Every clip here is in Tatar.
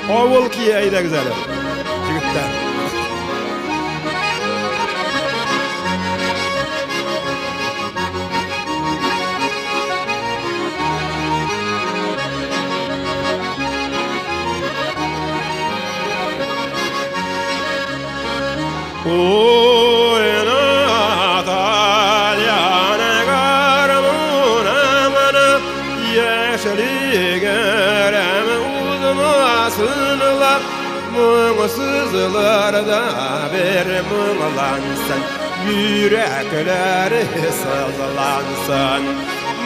Авыл кие әйдәгез әле, егетләр. Моңсызларда бер моңлансын, йөрәкләре сызлансын.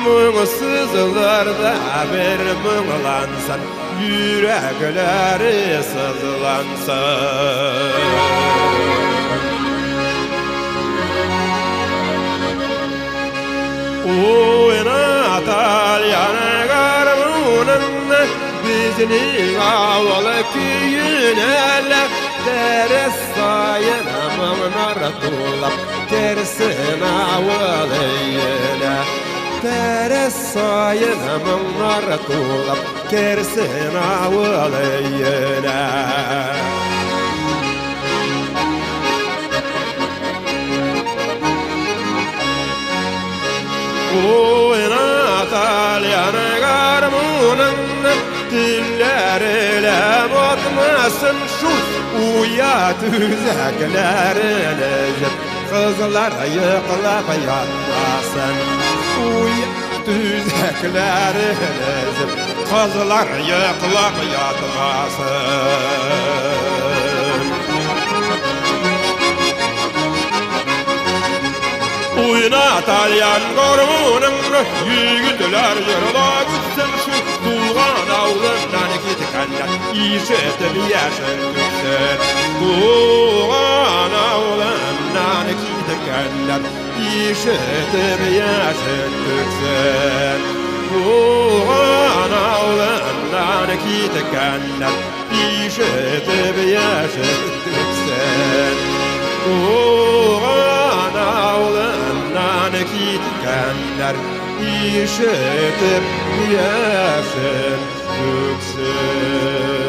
Моңсызларда бер моңлансын, йөрәкләре сызлансын. Уйна тальян гармуныңны, безнең авыл көенә дәрес саен моңнар тулып керсен авыл өенә. Дәрес саен моңнар тулып керсен авыл өенә. Уйна тальян гармуныңны, телләре батмасын шул, уя түзәкләрен өзеп, кызлар йоклап ятмасын. Уя түзәкләрен өзеп, кызлар йоклап ятмасын. Уйна тальян гармуныңны, егетләр җырлап үтсен шу, туган авылыннан киткәннәр ишетеп яшен түксен. Туган авылыннан киткәннәр ишетеп яшен түксен. Туган авылыннан киткәннәр ишетеп яшен түксен. Туган авылыннан киткәннәр ишетеп яшен түксен.